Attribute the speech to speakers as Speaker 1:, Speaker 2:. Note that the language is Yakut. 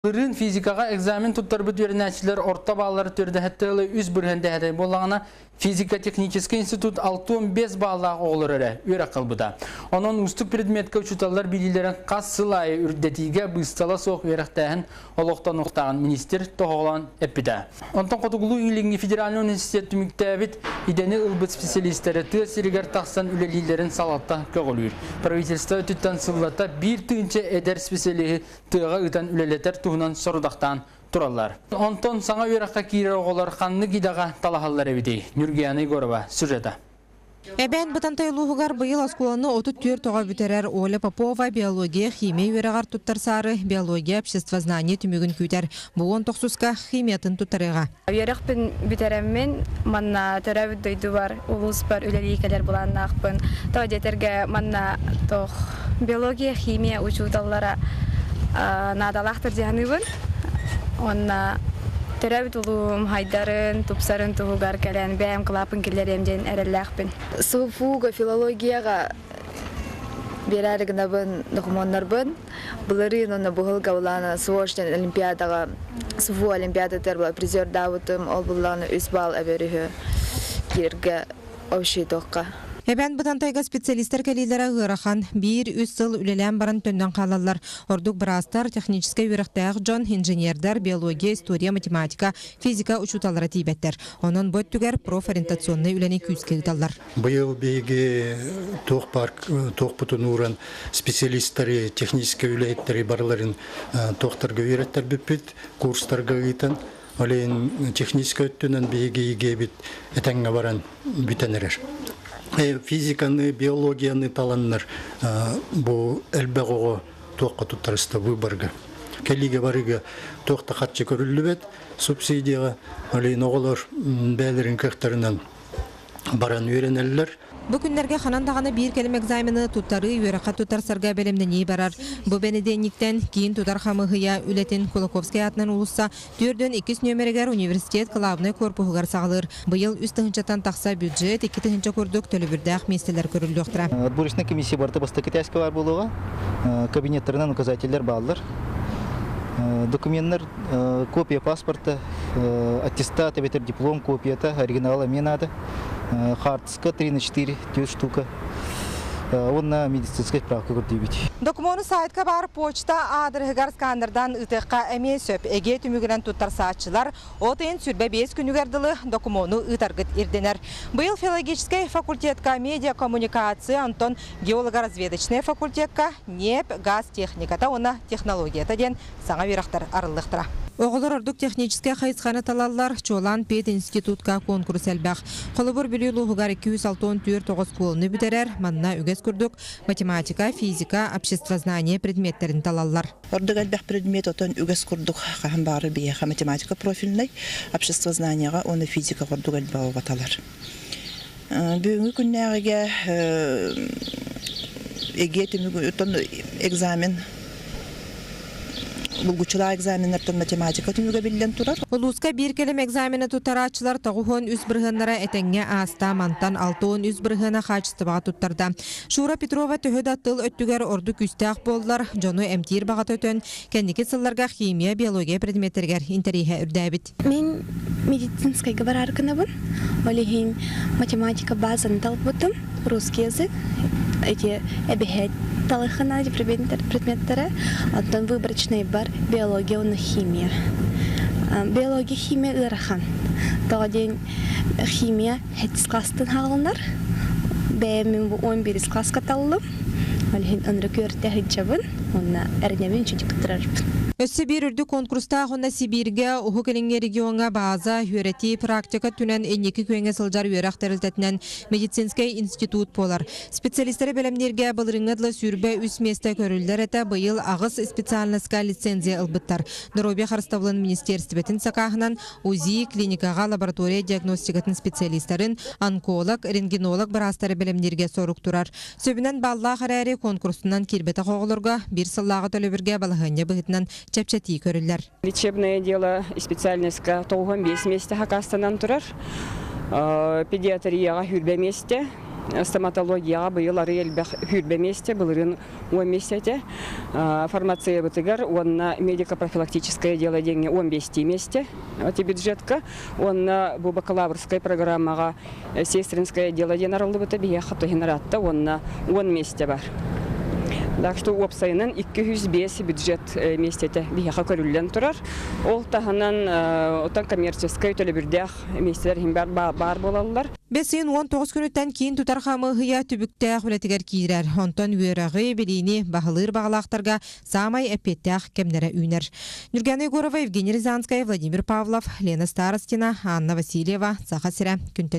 Speaker 1: Былырыын физикаҕа экзамен туттарбыт үөрэнээччилэр орто бааллара төрдөһөттө ыла 3 бырыһыан дэһэтэй буоллаҕына, физико-техническэй институт 65 бааллаах оҕолор эрэ үөрэх ылбыта. Онон уустук предметкэ учууталлар билиилэрин хас сыл аайы үрдэтиигэ быыстала суох үөрэхтээһин олохтонуохтааҕын министр тоһоҕолоон эппитэ. Онтон Хотугулуу-Илиҥҥи федеральнай университет түмүктээбит идэни ылбыт специалистэрэ тыа сиригэр тахсан үлэлииллэрин салалта көҕүлүүр. Правительство өттүттэн сыллата 1000 эдэр специалиһы тыаҕа ыытан үлэлэтэр туһунан сорудахтаан тураллар. Онтон саҥа үөрэххэ киирэр оҕолор ханнык идэҕэ талаһаллар эбитий? Ньургуяна Егорова сюжета.
Speaker 2: Эбээн Бытантай улууһугар быйыл оскуоланы 34 оҕо бүтэрэр. Оля Попова биология, химия үөрэҕэр туттарсаары биология, обществознание түмүгүн күүтэр. Бу 19-ка химиятын туттарыаҕа.
Speaker 3: Үөрэхпин бүтэрэммин, манна төрөөбүт дойдубар, улууспар үлэлии кэлэр былааннаахпын. Тоҕо диэтэргэ манна туох биология, химия учууталлара наадалаахтар дии саныыбын. Уонна төрөөбүт улуум хайдарын, тупсарын туһугар кэлэн бэйэм кылааппын киллэриэм диэн эрэллээхпин.
Speaker 4: СУФУга филологияҕа биэрээри гынабын докумуоннарбын. Былырыын уонна быһылга улаана СВО олимпиадаҕа СФУ олимпиадатыгар призердаабытым. Ол буллаҕына 3 балл эбэр үһү кииргэ общий итогка.
Speaker 2: Эбээн Бытантайга специалистар кэлиилэрэ ыарахан. 1-3 сыл үлэлээн баран төннөн хаалаллар. Ордук быраастар, техническэй үөрэхтээх дьон, инженердэр, биология, история, математика, физика учууталлара тиийбэттэр. Онон бу өттүгэр профориентационнай үлэни күүскэ ыыталлар.
Speaker 5: Быйыл биһиги туох парк туохпутун ууран специалисттары, техническэй үлэһиттэри барыларын туохтарга үөрэттэрбиппит, курстарга ыытан, ол иһин техническэй өттүнэн биһиги игэбит этэҥҥэ баран бүтэн эрэр. Физиканы, биологияны таланнар бу элбэх оҕо туохха туттарыста выборга. Кэлиигэ барыга туох да харчы көрүллүбэт субсидияҕа, ол иһин оҕолор бэйэлэрин кыахтарынан баран үөрэнэллэр.
Speaker 2: Бу күннэргэ ханан даҕаны биир кэлим экзамены туттарыы үөрэххэ туттарсарга бэлэмнэнии барар. Бу бэнидиэнньиктэн киин тутар хамыыһыйа үлэтин Кулаковскай аатынан уулусса 42 нүөмэригэр университет кылаабынай корпуһугар саҕалыыр. Быйыл 3 тыһыынчаттан тахса бюджет, 2 тыһыынча курдук төлөбүрдээх миэстэлэр көрүллүөхтэрэ.
Speaker 6: Отборочная комиссия барыта бастакы этээскэ баар буолуоҕа. Кабинеттарынан указателлэр бааллар. Документтар копия паспорта, аттестат эбэтэр диплом копията, оригинала эмиэ наада. Хаартыска 3 на 4, 4 штука. Уонна медицинская справка көрдүүбүт.
Speaker 2: Докумуону сайтка баар почта аадырыһыгар сканердан ыытыахха эмиэ сөп. ЭГЭ түмүгүнэн туттарсааччылар от ыйын 25 күнүгэр дылы докумуону ыытаргыт ирдэнэр. Быйыл филологическай факультетка медиакоммуникация, онтон геолого-разведочный факультетка ньиэп, газ техниката уонна технологията диэн саҥа үөрэхтэр арыллыахтара. Оҕолор ордук техническэй хайысханы талаллар, чуолаан пединститутка конкурс элбэх. Холобур, Бүлүү улууһугар 264 оҕо оскуоланы бүтэрэр, манна үгэс курдук математика, физика, обществознание предметтэрин талаллар.
Speaker 7: Ордук элбэх предмет отон үгэс курдук хаһан баҕарар биһиэхэ математика профильнай, обществознанияҕа уонна физика курдук элбэх оҕо талар. Бүгүҥҥү күннээҕигэ ЭГЭ түмүгүттэн экзамен булгуччулаах экзаменнартан математика түмүгэ биллэн турар.
Speaker 2: Улууска биир кэлим экзамены туттарааччылар 93 бырыһыаннара этэҥҥэ ааста, мантан 63 бырыһыана хаачыстыбаҕа туттарда. Шура Петрова төһө да тыл өттүгэр ордук күүстээх буоллар, дьону эмтиир баҕата өтөн, кэнники сылларга химия, биология предметтэригэр интэриэһэ үрдээбит.
Speaker 8: Мин медицинскайга барар гынабын. Ол иһин математика базаны талбытым, русский язык, эти эбэһээт талыхына предметтэрэ, оттон выборочный бар биология уонна химия. Биология, химия ыарахан. Тоҕо диэн химия сэттис класстан хаалынар. Бэйэм мин бу 11 класска таллым. Ол иһин ынырык үөртэ сылдьабын уонна эрэнэбин үчүгэй туттарарбын.
Speaker 2: Өссө биир үрдүк конкурстаах уонна Сибииргэ, Уһук Илиҥҥи региоҥҥа база, үөрэтии, практика өттүнэн инники күөҥҥэ сылдьар үөрэх тэрилтэтинэн медицинскэй институт буолар. Специалистары бэлэмнииргэ былырыыҥҥа дылы 23 миэстэ көрүллэр этэ, быйыл аҕыс специальноска лицензия ылбыттар. Доруобуйа харыстабылын министиэристибэтин сакааһынан УЗИ, клиникаҕа лаборатория диагностикатын специалистарын, онколог, рентгенолог быраастары бэлэмнииргэ сорук турар. Сөбүнэн баллаах эрээри конкурсунан киирбэтэх оҕолорго биир сыллааҕы төлөбүргэ балаһыанньа быһыытынан чэпчэтии көрүллэр.
Speaker 9: Лечебное дело специальностька 95 миэстэ хакастанан турар. Педиатрияҕа 20 миэстэ. Стоматологияҕа быйыл арый элбэх 20 миэстэ, былырыын 10 миэстэ этэ. Фармациябытыгар уонна медико-профилактическое дело диэҥҥэ 15 миэстэ эти бюджетка. Уонна бу бакалаврскай программаҕа сестринское дело диэн арыллыбыта биһиэхэ туһин ыраатта уонна 10 миэстэ бар. Так что уопсайынан 205 бюджет миэстэтэ биһиэхэ көрүллэн турар. Ол таһынан отон коммерческай төлөбүрдээх миэстэлэр иһин баар буолаллар.
Speaker 2: Бэс ыйын 19 күнүттэн киин тутар хамыыһыйа түбүктээх үлэтигэр киирэр. Онтон үөрэҕи, билиини баһылыыр баҕалаахтарга саамай эппиэттээх кэмнэрэ үүнэр. Нюргана Егорова, Евгений Рязанская, Владимир Павлов, Лена Старостина, Анна Васильева, Саха сирэ, күнтэн.